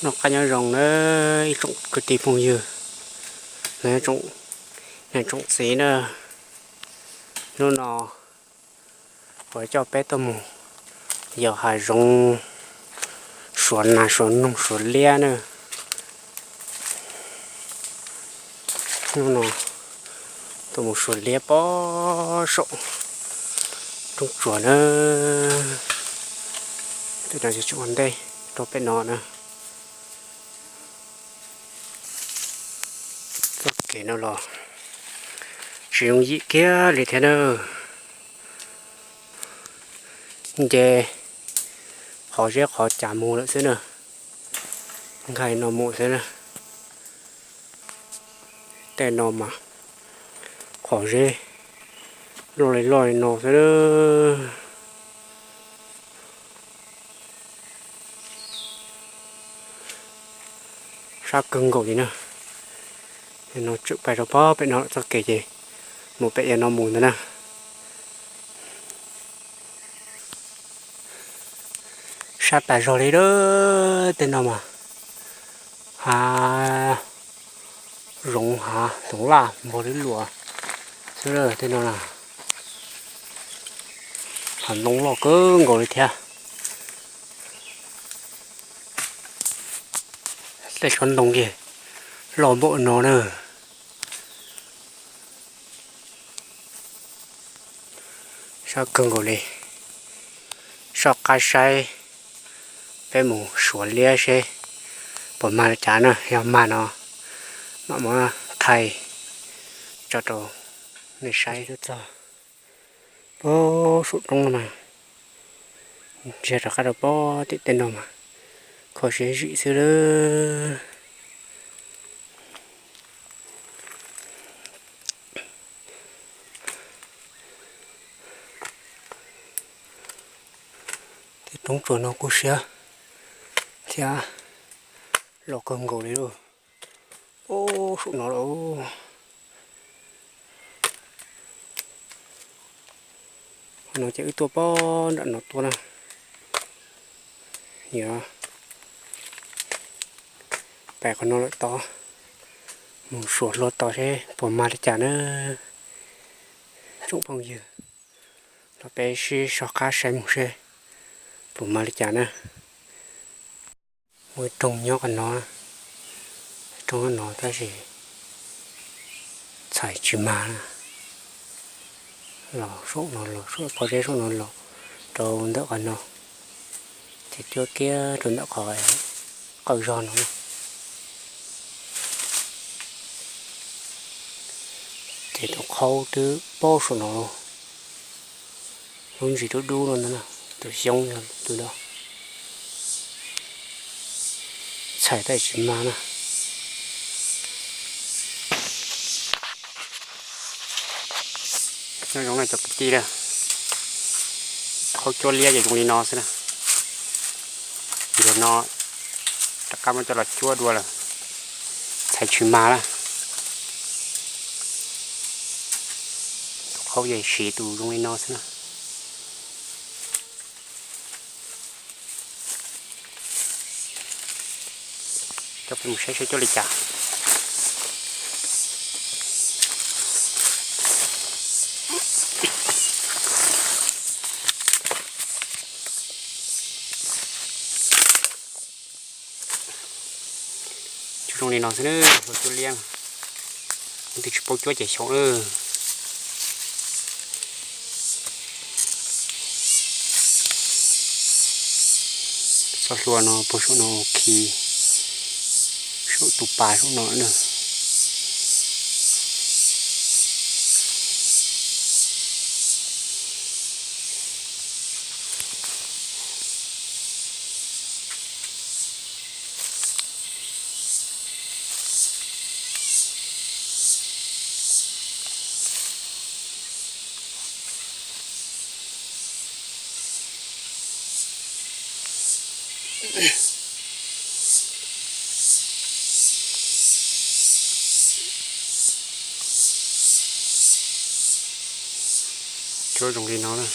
Noj qab nyob zoo na ib tsoom kwv tij phooj ywg, tsoom niam tsoom txiv na. Hnub no kuv coj peb tuaj mus yos hav zoov, suav nas suav noog suav liab na. Hnub no tuaj mus suav liab pem saum roob tsuas na. Pem no tseem ua ntej rau pem no na. Txoj kev no los tsis yooj yim kiag li thiab na. Nce qhov zeb qhov cas mus lawm xwb na. Nqaij no mus xwb na. Tej no mas qhov zeb loj li loj li no xwb na. Sab kawg nkaus li na. No tseem pais rau pem no txoj kev ces mus pem no mus ntawd na. Sab tas zog li lawm tej no mas. Hav zoov hav toov laj npog lub luas xwb tej no na. Hav zoov loj kawg nkaus li thiab. Tej tsob ntoo ces loj npaum no na. Sab kawg nkaus li. Soj qab saib peb mus suav liab seb puas mag li cas na, yog mag no mam muab thaij tso rau nej saib. Pem saum roob no mas, ntsia rov qab rau pem tim tej no mas kho siab zim xwb lawm. Tej roob tsuas no kuj siab thiab, los kawg nkaus li lauj. Ub, saum no lawm. Qhov no ces wb tuaj pem nram no tuaj na. Yog pais qhov no lawm tod, mus suav hlua tod seb puas mag li cas na. Tsoom phooj ywg, los peb sib soj qab saib mus seb puas mag li cas na. Muaj ib rooj nyob qhov no, rooj no tab sis txhais tsis mag na. Los saum no los, saum pob zeb saum no los rau ntawm qhov no, ces cuab kiag rau ntawm qhov qawm zog no. Ces tus qhaub twb paub saum no, lub ntsis dub dub no ntag, tus xyoob yog tus no. Txhais tab sis tsis mag na. Nyob zoo na cov kwv tij na, qhaub cuab liab ces zoo li no xwb na. Yog no rov qab muab coj los cuab dua lawm, txhais tsis mag na. Tus qhaub ces siv tus zoo li no xwb na. Coj peb mus saib saib cuab li cas. Cuab zoo li no xwb na, hlua cuab liab. Leej twg tsis paub cuab ces xyov na. Txoj hlua no puag saum no khi, saum tus pas saum no na. Cuab zoo li no na.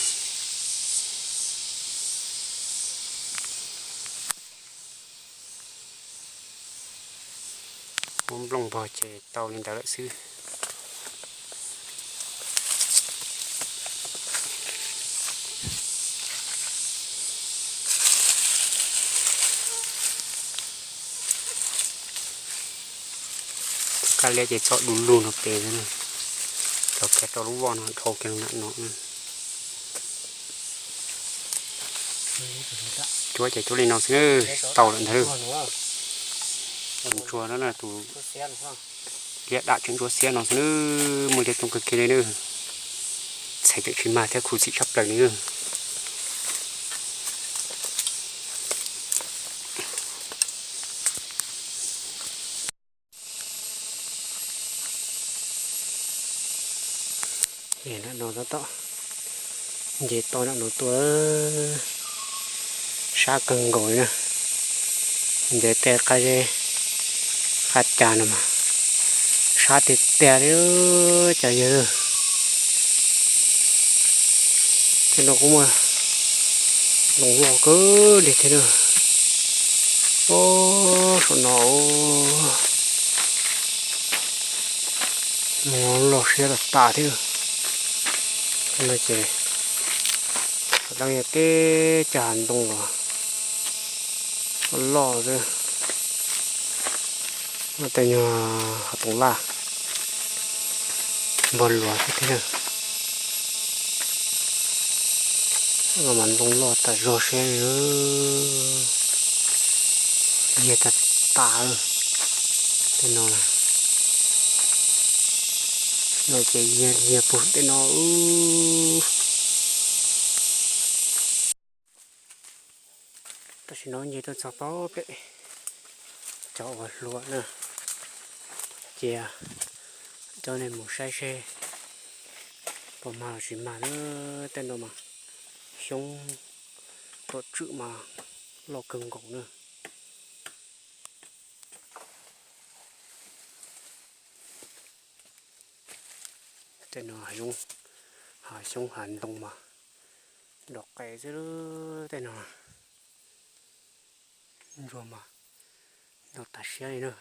Muab nplooj npog ces tau li ntawd lawm xwb. Kab liab ces txhob du lug no pes, rov kiag rau lub voj no dhau kiag nram no. Cuab ces cuab li no xwb, tau lawm ntag. Tus ntsuag no tus liab dam tseem ntsuab xiab no xwb, muaj liab coob kawg kiag li na. Txhais tseem tsis mag thiab khuv xim tshaj plaws li na. Nram no tab tom nce toj nram no tuaj, sab kawg nkaus li na. Nce tej qab zeb qab ca no mas sab tiag tiag li cov yawg. Tej no kuj muaj loo loj kawg li thiab na. Saum no mus loj siab tas tas thiab. No ces dab yog teb cag ntoo los loj xwb. Tej nyuag hav toov laj npog luas thiab thiab. Los mas ntoo loj tas zog siab li. Yiag tas tas. Tej no, no ces yiag yiag puag tej no. Tam sim no nce tuaj txog pem cov uas hluas na, cia coj nej mus saib seb puas mag los tsis mag na. Tej no mas xyoob tuam tswm mas loj kawg nkaus na. Tej no hav xyoob hav ntoo mas dov qes xwb tej no. Ntsuag mas ntau tas siab li na.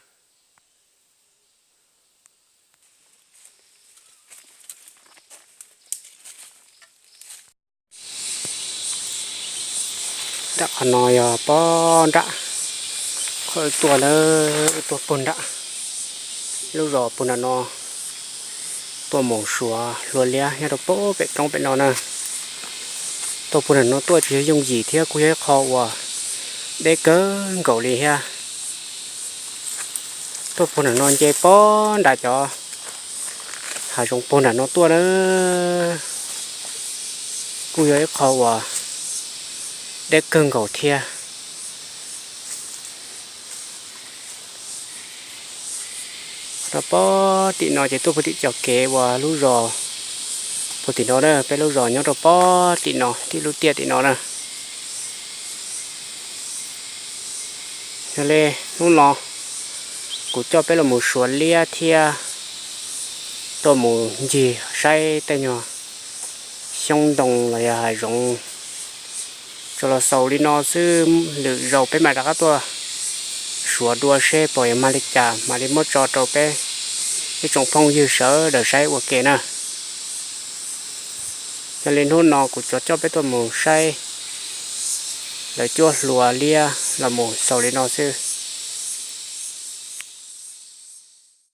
Nram qhov no yog pob nram, qhov wb tuaj na, wb tuaj puag nram lub zos puag nram no tuaj mus suav hlua liab nyob rau pem roob pem no na. Tuaj puag nram no tuaj tsis yog yooj yim thiab kuj yog ib qho uas deb kawg nkaus li thiab. Tuaj puag nram no nce pob nram cov hav zoov puag nram no tuaj na, kuj yog ib qho uas deb kawg nkaus thiab. Rau pob tim no ces tuaj puag tim cov kev uas lub zos puag tim no na, peb lub zos nyob rau pob tim no, tim lub tiaj tim no na. Yog li hnub no kuv coj peb los mus suav liab thiab tuaj mus ncig saib tej nyuag xyoob ntoo los yog hav zoov. Tsuas los xaus li no xwb, lwm zaus peb mam rov qab tuaj suav dua seb puas yuav mag li cas mam li muab tso rau peb ib tsoom phooj ywg sawv daws saib ua ke na. Yog li hnub no kuv tsuas coj peb tuaj mus saib lawv cuab hlua liab los mus xaus li no xwb.